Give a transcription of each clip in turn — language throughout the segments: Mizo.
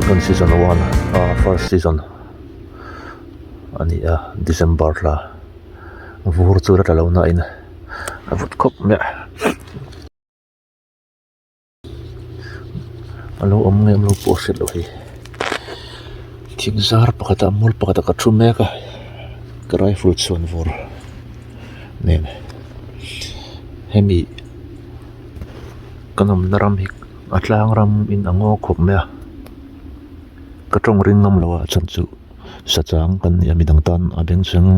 Dragon season 1 ah first season a ni a December thla vur chu la tla lo na in a vut khawp mai a. A lo awm ngei awm lo pawh a hriat loh hei thing zar pakhat ah mual pakhat ah ka thu mek a ka rifle chhuan vawr nen hemi kan awmna ram hi a tlang ram in a ngaw khawp mai a ka tawng ring ngam lo a chhan chu sachang kan ni a midang tan a bengchheng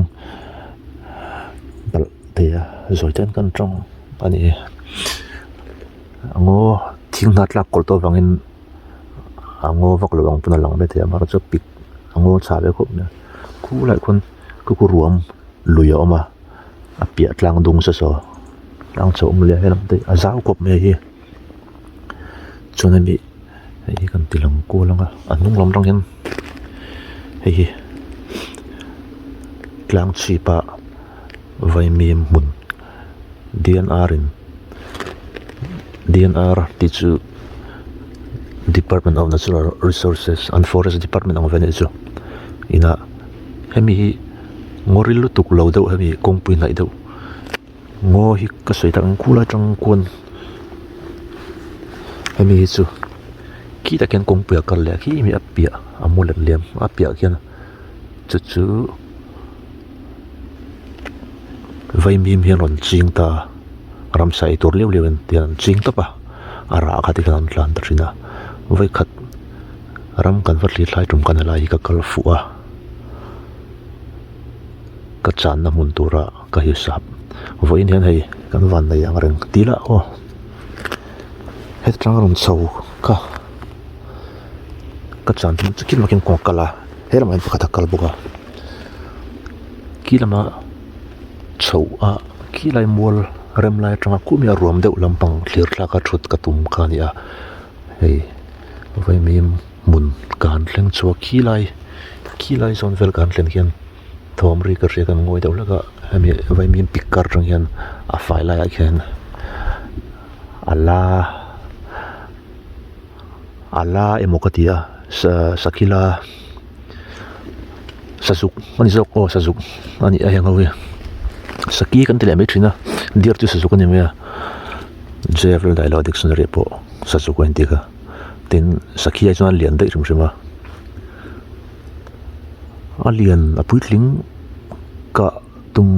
palh thei a zawi ten kan tawng a ni. A ngaw thing hna tlak kawlh tawh avangin a ngaw vak lo ang pawn a lang maithei a amaherawhchu pik a ngaw chhah ve khawp mai a khulaiah khuan khu ruam lui a awm a a piah tlang dung se saw tlang chho awm leh helam te a zau khawp mai hi chuan hemi hei hi kan ti lang kual ang a a hnung lam atang hian hei hi tlang chhip ah vaimim hmun D N R in D N R tih chu department of natural resources an forest department ang vel a nih chu inah hemi hi ngaw ril lutuk lo deuh hemi kawngpui hnaih deuh ngaw hi ka sawi tak ang khulai atang khuan hemi hi chu khi tak hian kawngpui a kal leh a khi mi a piah a mu let liam a piah khian chu chu. Vaimim hian rawn ching ta a ramsa ei tur liau liau in tiang an ching tawp a a rah kha tikhan an tlan ta thin a vawikhat ram kan va thlir thlai tum khan helai hi ka kal fuh a ka channa hmun tura ka hisap vawiin hian hei kan van nei ang reng ti lah aw heta tang rawn chho kha ka chan hmun chu kil makin kawng a kal a he lamah hian pakhat a kal bawk a. Khi lama chhoh a khi lai mual rem lai atanga khumi a ruam deuh lampang thlir thlak a thut ka tum kha a ni a hei vaimim hmun ka han thleng chhuak khi lai khi lai zawn vel ka han thlen hian thawm ri ka hria kan ngawi deuh hlek a hemi vaimim pik kar atang hian a fai laiah khian a la a la emaw ka ti a sakhila sazuk a ni zawk aw sazuk a ni a heng ho hi saki kan ti leh mai thin a deer chu sazuk a ni mai a J F Laldailo dictionary ah pawh sazuk a inti kha tin sakhi ai chuan a lian daih hrim hrim a a lian a puitling kah tum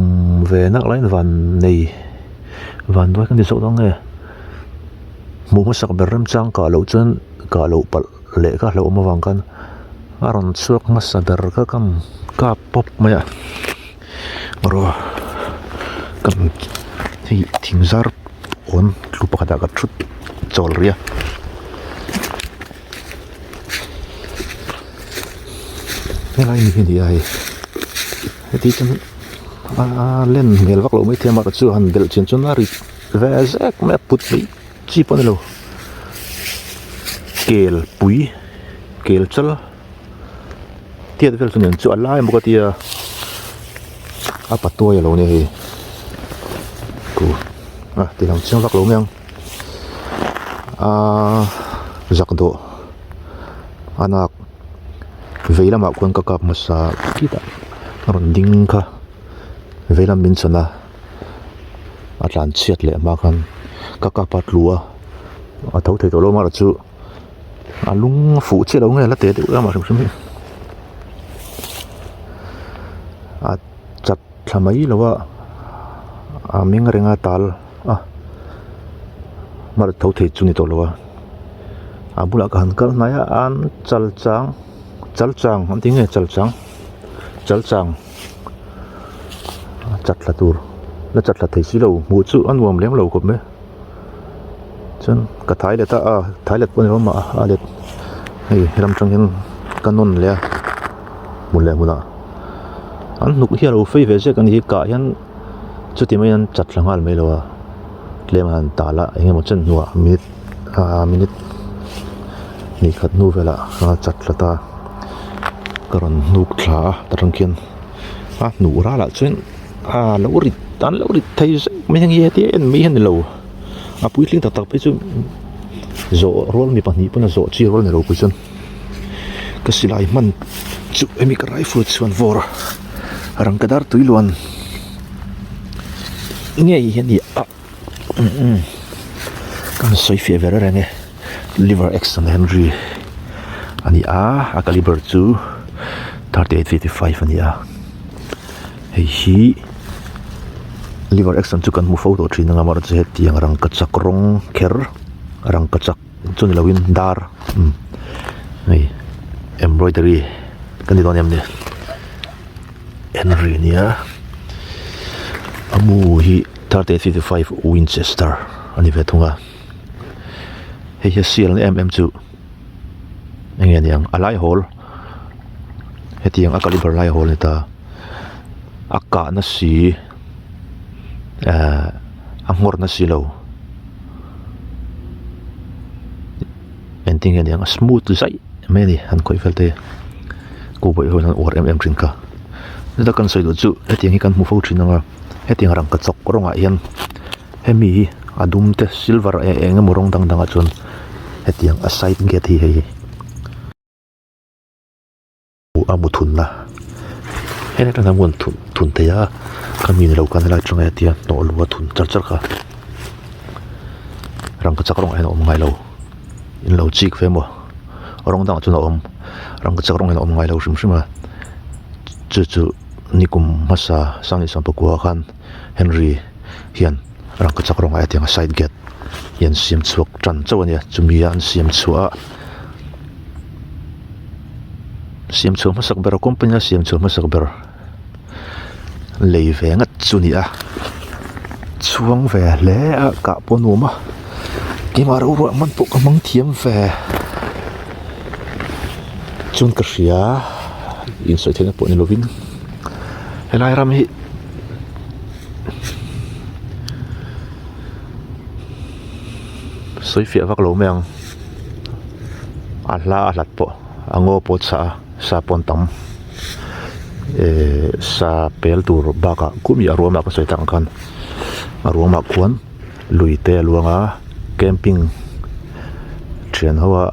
ve nak laiin van nei van duai kan ti zawk dawn nge hmuh hmasak ber remchang kah loh chuan kah loh palh leh kha hlauhawm avang khan a rawn chhuak hmasa ber kha ka kap pawp mai a rawh kan hei thing zar awn tlu pakhat ah ka thut chawl rih a. Helai mi hi a ni a hei heti chuan a len hmel vak loh mai thei a mahse chu han belh chian chuan a rit ve zek mai a put mai chi pawh a ni lo kel pui kel chal tiat vel chu nen chu a lai bawk a tia a patuai a lo nia hei ku a ti lang chiang vak lo mai ang aaa zak dawh a nak vei lamah khuan ka kap hmasa khitah a rawn ding kha vei lam min chhan a a tlan chhiat leh hma khan ka kap a tlu a a tho thei tawh lo amaherawhchu a lung a fuh chiah lo nge a la te deuh lamah hrim hrim hi a chat thla mai lo a a meng reng a tal a mar tho thei chu ni tawh lo a a bulah ka han kal hnai a an chal chang chal chang an ti nge chal chang chal chang a chat thla tur la chat thla thei si lo hmuh chu a nuam lem lo khawp mai chuan ka thai let a a thai let pawh a ni lo mah a let hei helam atang hian ka nawn leh a hmun leh hmunah an hnuk hi a lo fei ve zek a ni hi kah hian. Chuti mai an chat thla nghal mai lo a tlem a han tal a eng emaw chen hnuah minute ah minute hnih khat hnu velah a chat thla ta ka rawn hnuk thla a ta tang khian a hnuh ralah chuan a lo rit an lo rit thei zek mai ang hi hetia en mai hi a ni lo a puitling tak tak phei chu zawh rual mi pahnih pawn a zawh chi rual a ni lo pui chuan. Ka silai hman chu hemi ka rifle chhuan vawr rangkadar tui luan ngei hi a ni a ka han sawi fiah ve reng e Lever Action Henry a ni a a caliber chu 3855 a ni a hei hi Lever Action chu kan hmu fo tawh thin ang amaherawhchu hetiang rangkachak rawng kher rangkachak Chu ni loin dar umm hei embroidery ka ni dawn em ni Henry ania a mu hi 3855 Winchester a ni ve thung a hei hi a sial na em em chu eng nge niang a lai hawl hetiang a caliber lai hawl a ni ta a kahna si ehh a nghawrna si lo. Engtin nge niang a smooth zaih mai a ni han khawih vel te ku bawih ho hian an uar em em thin kha chuta kan sawi duh chu hetiang hi kan hmu fo thin ang a hetiang rangkachawk rawngah hian hemi hi a dum te silver eng eng emaw rawng dang dangah chuan hetiang a side gate hi hei hi. A mu thunna helai atang hian a mu thun thun thei a khami ni lo khan helai atanga hetia hnawh luh a thun char char kha rangkachak rawngah hian a awm ngai lo in lo chik ve maw rawng dangah chuan a awm rangkachak rawng hian a awm ngai lo hrim hrim a chu chu nikum hmasa sanghnih sawmpakua khan Henry hian rangkachak rawngah hetiang a side gate hi an siam chhuak tan chauh a nia chumi a an siam chhuah a. Siam chhuah hmasak ber a company a siam chhuah hmasak ber lei ve ngat chu a ni a chhuang ve hle a kah pawh a nuam a keimah reuh ruah hman pawh ka hmang thiam ve chuan ka hria insawi theihna pawh ni lovin helai ram hi. Sawi fiah vak lo mai ang a hla a hlat pawh a ngaw pawh a chhah a sa pawh an tam ehh sa pel tur bakah kumi a ruamah ka sawi tak ang khan a ruamah khuan lui te a luang a camping thian ho a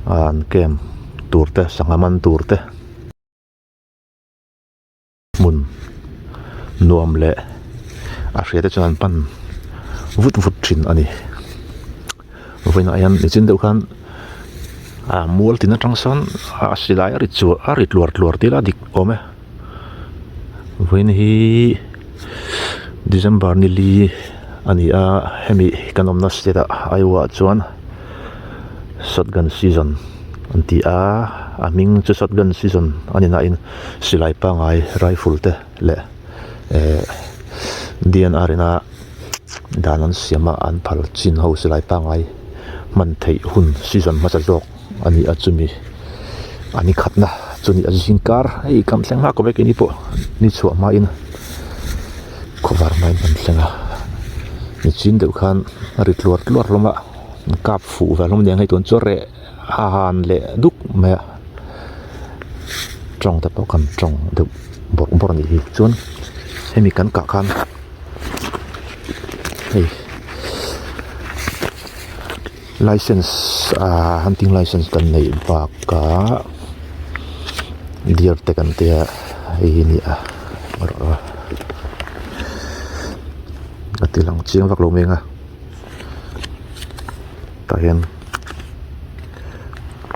an camp tur te sangha man tur te. Hmun nuam leh a hria te chuan an pan vut vut thin a ni. Vawiinah hian nichin deuh khan ah mual tin atang sawn a silai a ri chuah a ri tluar tluar tih ila a dik awm e. Vawiin hi December ni li a ni a hemi kan awmna state ah Iowa ah chuan shotgun season an ti a a hming chu shotgun season a ni nain silai pangai rifle te leh ehh D N R ina dan an siam a an phal chin ho silai pangai hman theih hun season hmasa zawk a ni a chumi a ni khatna chu ni a zing kar hei kan thleng nghak awm e keini pawh ni chhuah hmain khawvar hmain kan thleng a nichin deuh khan a ri tluar tluar hlawm a kap fuh ve hlawm aniang hei tun chu reh a han leh duk mai a tawng te pawh kan tawng deuh bawrh bawrh a nih hi chuan hemi kan kah khan hei license ah hunting license kan neih bakah deer te kan tia hei hi a ni a a ti lang chiang vak lo mai ang a. Tah hian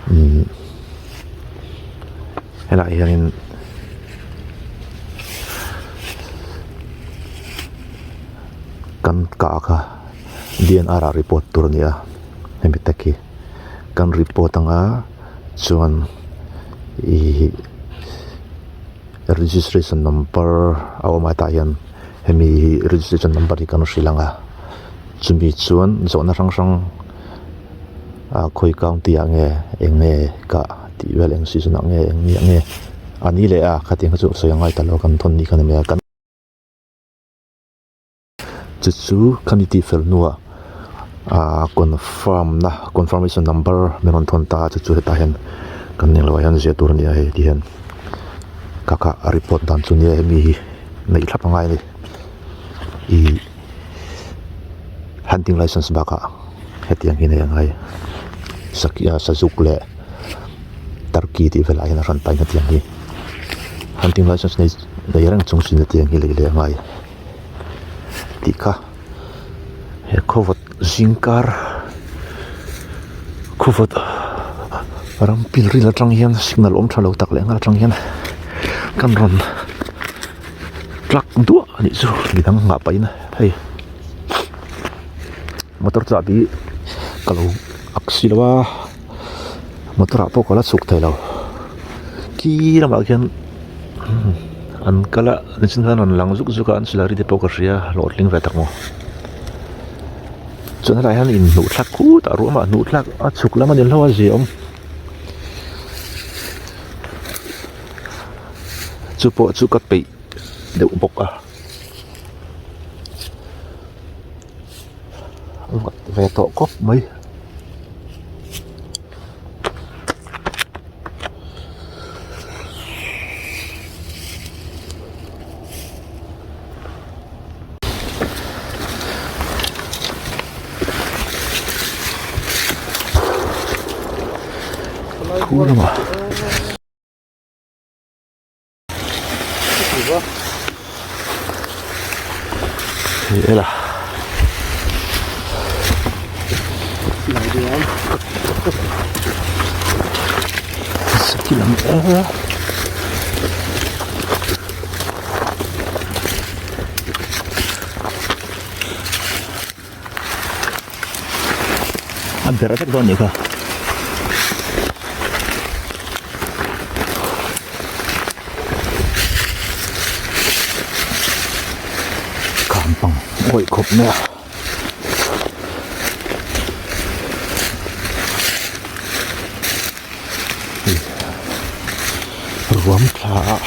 umm helaiah hianin kan kah kha D N R ah report tur a ni a hemi te khi kan report anga chuan ihh registration number a awm a tah hian hemi hi registration number hi kan hrilh ang a chumi chuan zawhna hrang hrang ah khawi county ah nge eng nge kah tih vel eng season ah nge eng ni ah nge a ni leh a khatiang kha chu sawi a ngai ta lo kan thawn ni kha ni mai a kan. Chu chu khami tih fel hnuah ahh confirm na confirmation number min rawn thawn ta a chu chu hetah hian kan eng loah hian zir tur a ni a hei ti hian kha kha a report dan chu nia hemi hi neih thlap a ngai a ni ih hunting license bakah hetiang hi neih a ngai sazuk leh. Turkey tih velah hian a hran pahin hetiang hi hunting licence nei nei reng chung sin hetiang hi lei leh a ngai tih kha he khawvawt zingkar khawvawt ram pil ril atang hian signal awm tha lo tak leh nghal atang hian kan rawn tlak duah a nih chu midang nghah pahin hei motor chahbi ka lo ak si lo a motor ah pawh ka la chhuk thei lo khi lamah khian an kal a nichin khan rawn lang zuk zuk a an silai te pawh ka hria hlawhtling ve tak maw chuan helaiah hian inhnuh thlak khutah ruamah hnuh thlak a chhuk lam a ni hlauh a ziaawm chu pawh chu ka peih deuh bawk a. Vawt ve tawh khawp mai. Khu lamah. Ela. Sakilam eh. A ber vek dawn nih kha. Kham pang awih khawp mai a. Ruam thla ah.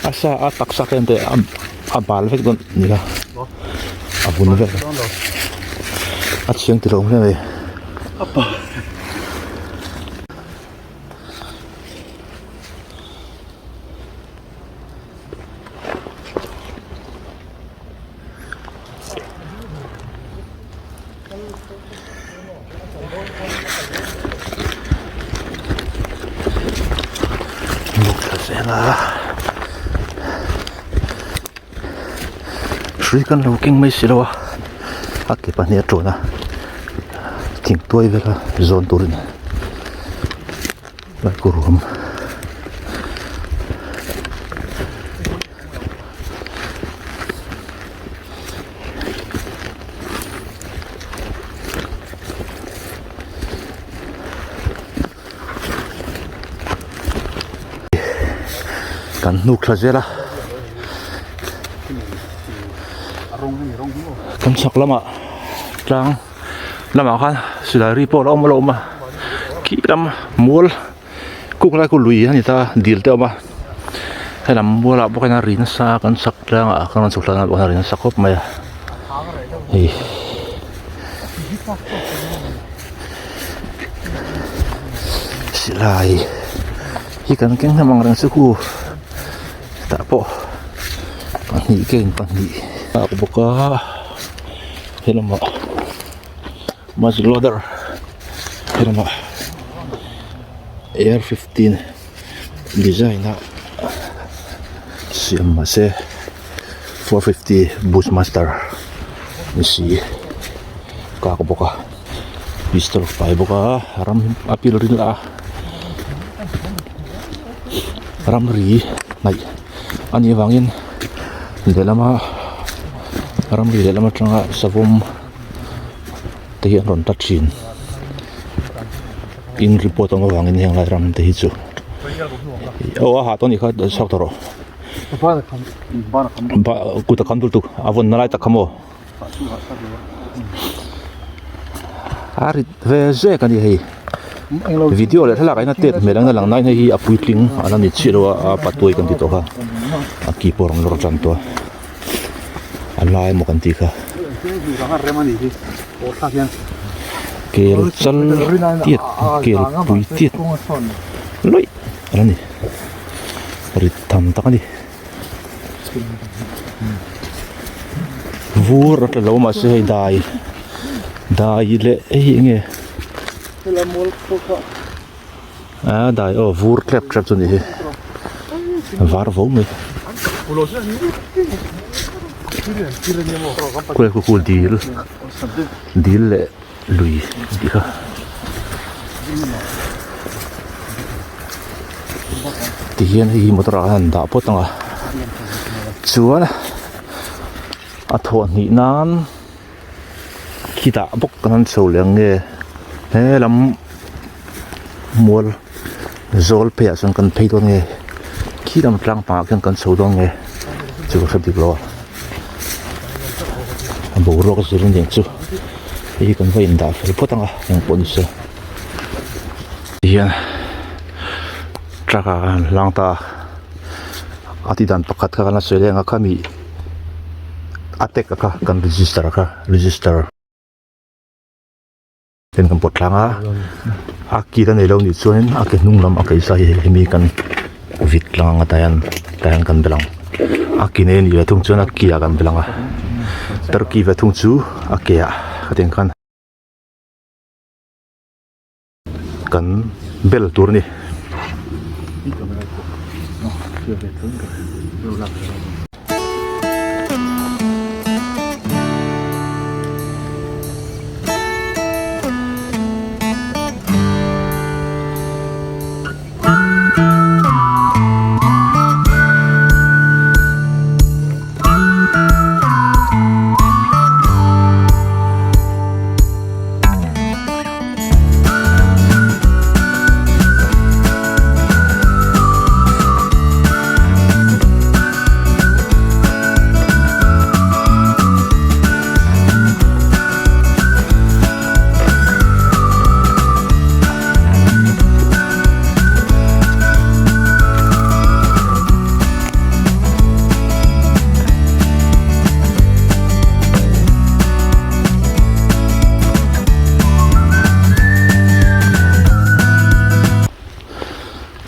A sa a taksa khian te a bal vek dawn a ni a a vun vek a chhiang ti lo hle mai. Buk thla zel a hrui kan lo keng mai si lo a a ke pahnih a tawn a thingtuai vela zawn turin Laikurhum. Kan hnuk thla zel a kan chhak lamah tlang lamah khan silai ri pawh a lo awm a lo awm a khi lam mual Kuk lai khu lui a ni ta dil te a awm a helam mualah bawk hian a ri nasa a kan chhak tlangah kan rawn chhuk tlangah pawh hian a ri nasa khawp mai a hei silai hi kan keng hnem ang reng chu khu tah pawh pahnih ke in pahnih a ak bawk a helamah Muzzle loader helamah AR 15 design a siam mahse 450 bushmaster ni si kak bawk a pistol fai bawk a ram a pil rin lah a ramri hnaih a nih avangin lehlam a ramri lehlam atanga savawm. te hi an rawn ta thin in report awm avangin heng lai ram te hi chu aw a hah tawh a nih kha chhuak tawh rawh kut a kham tul tuk a vawn na lai tak kha maw a rit ve zek a ni hei video leh thlalak ah hian a tet hmel ang a lang na in hei hi a puitling a la ni chiah lo a a patuai kan ti tawh kha a ki pawh a rawn lawr tan tawh a. A lai emaw kan tih kha kel chal tiat kel pui tiat lawih a la ni rit tham tak a ni. Vur a tla lo mahse hei dai dai leh hei hi enge a dai aw vur tlep tlep chu a nih hi var vo mai khuai khu khu dil dil leh lui tih kha tihian hei hi motor ah hian an dah phawt ang a chuan a thawh hnih nan khitah bawk kan han chho leh ang nge he lam mual zawl pheiah chuan kan phei dawn nge khi lam tlang pangah khian kan chho dawn nge chu ka hre bik lo a a boruak a zir aniang chu hei hi kan va indah fel phawt ang a engpawh ni se tihian truck ah an hlang ta a a tih dan pakhat kha kan la sawi leh ang a khami a tag a kha kan register a kha register. Ten kan pawt tlang a a kil a nei lo nih chuanin a ke hnung lam a keisa hi hemi kan vit tlang ang a tah hian tah hian kan bel ang a ki nei a nih ve thung chuan a ki ah kan bel ang a turkey ve thung chu a ke ah khatiang khan kan bel tur a ni.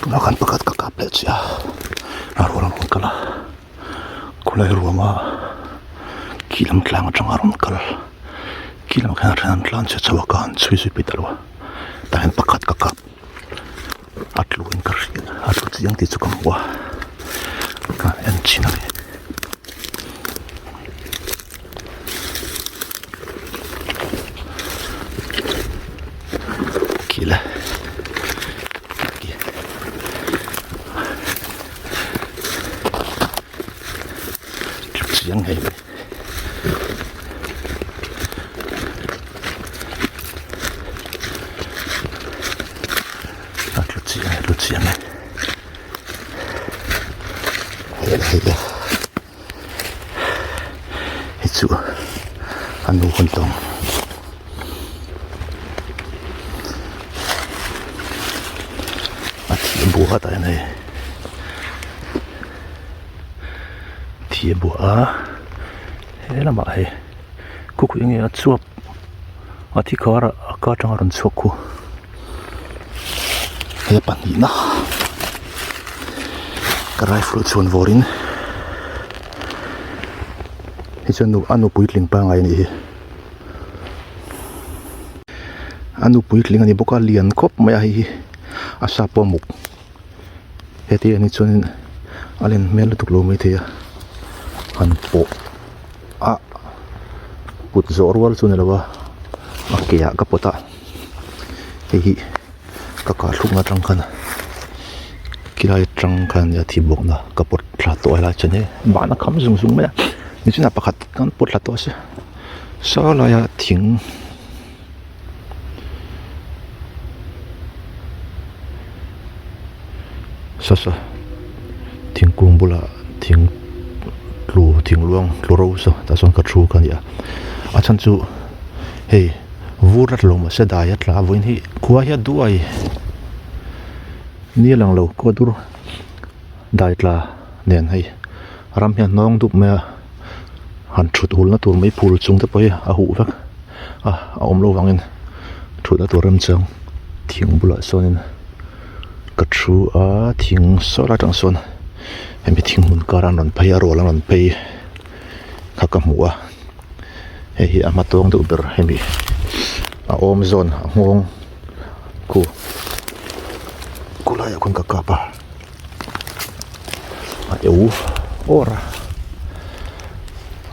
Tunah khan pakhat ka kap leh chiah a a rual a rawn kal a khawlai ruama khi lam tlang atanga rawn kal khi lamah khian a then an tlan chhe chho a ka han chhui zui pui ta lo a tah hian pakhat ka kap a tlu in ka hria a tlu chiang tih chu ka hmu a ka en chhin a ni. Kila chiang ngei mai. A tlu chiang a tlu chiang e. Hei hei hei chu a nu hun tawng. A thih bua tah hian hei thih bua a he lamah hei khu khu enge a chuap a thi khar ah a ka atanga rawn chhuak khu he pahnihna ka rifle chhuan vawrin hei chuan a nu puitling pangngai a nih hi. A nu puitling a ni bawk a lian khawp mai a hei hi a sa pawh a muk heti a nih chuanin a len hmel lutuk lo maithei a han pawh a kut zawh rual chu a ni lo a a ke ah ka pawt a hei hi ka kah thlukna atang khan khilai atang khan a thi bawkna ka pawt thla tawh a helai chuan hei ban a kham zung zung mai a nichinah pakhat kan pawt thla tawh a se. Saw laia thing saw saw thingkung bulah thing tlu thing luang tlu ro saw tah chuan ka thu kha a ni a a chhan chu hei vur a tla lo mahse dai a tla a vawiin hi khua hi a duai ni a lang lo khua dur dai tla nen hei ram hian hnawng dup mai a han thut hulna tur mai phul chung te pawh hi a huh vek a a awm loh vangin thutna tur remchang thing bulah sawnin ka thu a thing saw lai atang sawn hemi thing hmun kar an rawn phei a rual an rawn phei kha ka hmu a. Hei hi a hma tawng deuh ber hemi a awm zawn a nghawng khu khulaiah khawn ka kap a a eu awr a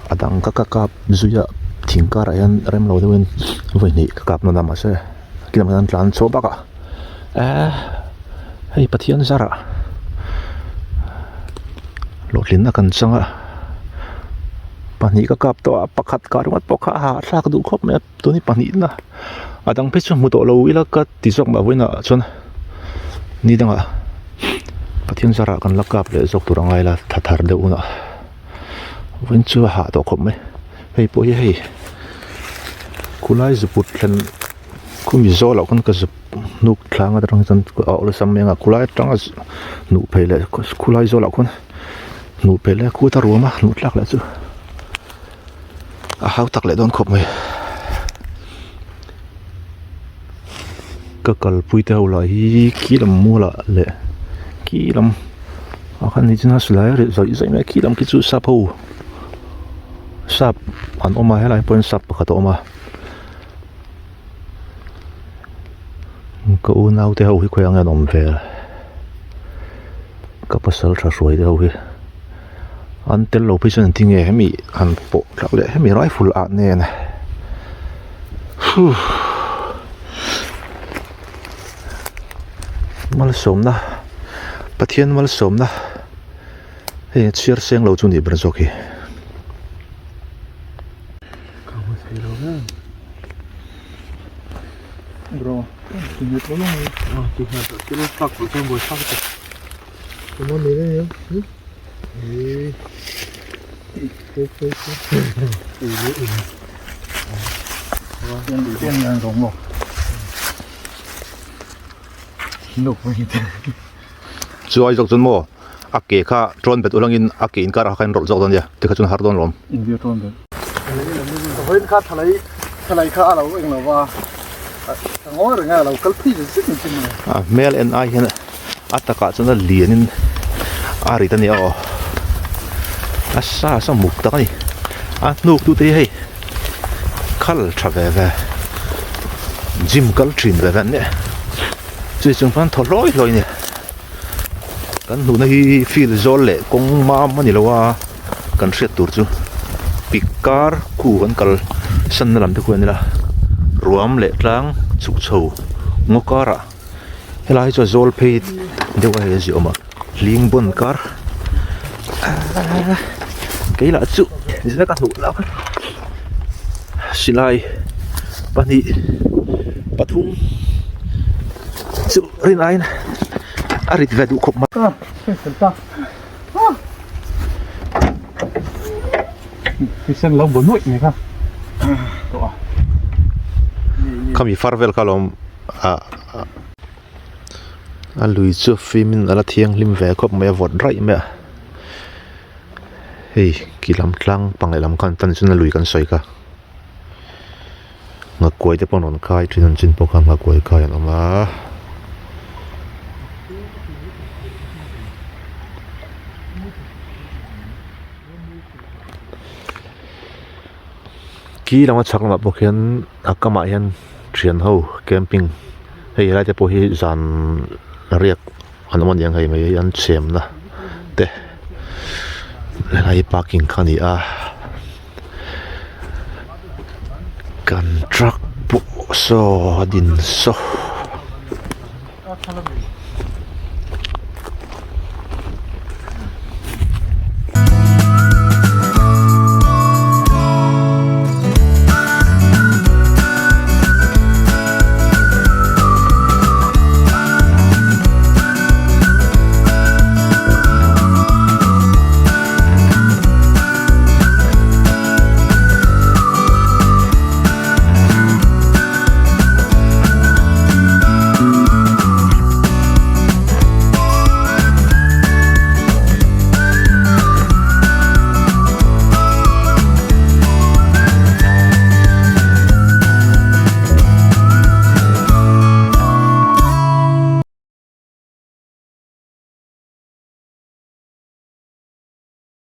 a dang ka ka kap zui a thing karah hian rem lo deuhin vawi hnih ka kap nawn a mahse khi lamah hian an tlan chhuah bak a eh hei Pathian zarah hlawhtlinna kan chang a. Pahnih ka kap tawh a pakhat kah ringawt pawh kha a hahthlak duh khawp mai a tun hi pahnihna a dang phei chu hmu tawh lo ila ka ti zawk mah vawiinah chuan ni dangah Pathian zarah kan la kap leh zawk tur a ngai la tha thar deuh hunah vawiin chu a hah tawh khawp mai hei pawh hi hei khulai zuput thlen khumi zawh loh khan ka zup hnuk thlang atang chuan a awlsam mai ang a khulai atanga hnuh phei leh khulai zawh loh khan. Hnuh peh leh kut a ruam a hnuh tlak leh chu a hau tak leh dawn khawp mai. Ka kalpui te ho lah hi khi lam mual ah leh khi lam ah khan ni chuan a silai a reh zawih zawih mai a khi lam khi chu sap ho sap an awm a helai pawh hian sap pakhat a awm a ka unau te ho hi khawiah nge an awm vel. Ka pasal tha hruai te ho hi an tel lo phei chuan engtin nge hemi han pawh tlak leh hemi rifle ah nen huh malsawmna Pathian malsawmna hei chhiar seng lo chu nih ber zawk hi. Chu ai zawk chuan maw a ke kha trawn bet ulangin a ke inkar ah khan rawlh zawk dawn nia tikha chuan har dawn lawm. A hmel en ai hian a takah chuan a lianin a rit a nia aw a sa sa muk tak a ni a hnuk tute hi hei khal tha ve ve gym kal thin ve ve an nia chumi chung chuan thaw hlawi hlawi a ni kan hnuhna hi field zawl leh kawng mam a ni lo a. Kan hriat tur chu pik kar khu kan kal sanna lam te khu an ila ruam leh tlang chhuk chho ngaw karah helai hi chu a zawl phei deuh a hei a ziah awm a hling bawn kar kei lah chu zet ka hnuh lah silai pahnih pathum chu rin aiin a rit ve duh khawp mai. Khami far vel kha lawm ah a lui chu fim in ala thianghlim ve khawp mai a vawt raih mai a hei khi lam tlang pang leh lam khan tan chuan a lui kan sawi kha nghakuai te pawh an rawn khai thin an chin pawh kha nghakuai khai an awm a. Khi lama chhak lamah pawh khian a kamah hian thian ho camping hei helai te pawh hi zan riak an awm aniang hei mai hi an chhemna te helai hi parking kha a ni a kan truck pawh saw a din saw.